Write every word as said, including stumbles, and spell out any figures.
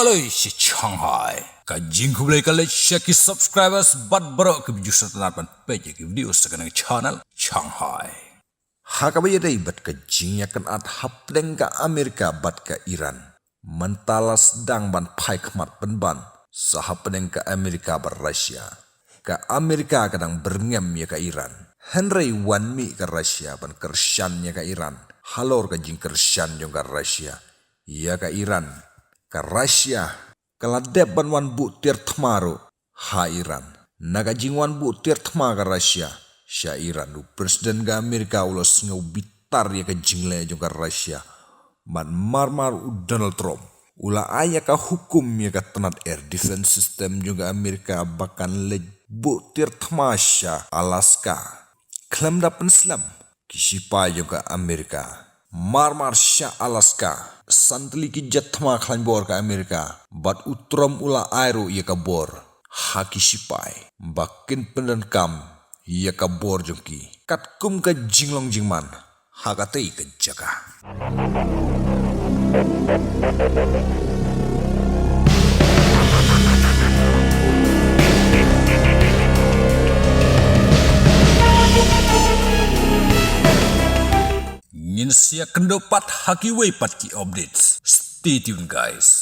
Lei shi Shanghai. Ka jingkhublei ka leit sha ki subscribers bad baroh ki views sha tnat ban peit ïa ki video sha kane ka channel Shanghai. Ha kaba ïadei bad ka jingïakynad hapdeng ka Amerika bad ka Iran, mynta la sdang ban phai khmat pynban sa hapdeng ka Amerika bad Russia. Ka Amerika ka dang byrngem ïa ka Iran, hynrei wan mih ka Russia ban kyrshan ïa ka Iran. Halor ka jingkyrshan jong ka Russia ïa ka Iran, ka Russia ka la dep ban wan buh tiar thma ruh ha Iran. Na ka jingwan buh tiar thma ka Russia sha Iran, u President ka Amerika u la sngew bitar ïa ka jingleh jong ka Russia. Bad marmar u Donald Trump u la ai ïa ka hukum ïa ka tnat air defense system jong ka Amerika ba kan leit buh tiar thma sha Alaska. Khlem da pynslem, ki shipai jong ka Amerika, marmar sha Alaska, san tylli ki jet thma khlaiñ bor ka Amerika, bad u Trump u la ai ruh ïa ka bor ha ki shipai ba kin pyndonkam ïa ka bor jong ki katkum ka jinglong jingman ha katei ka jaka. Ngin sa ïakynduh pat ha kiwei pat ki updates. Stay tuned, guys.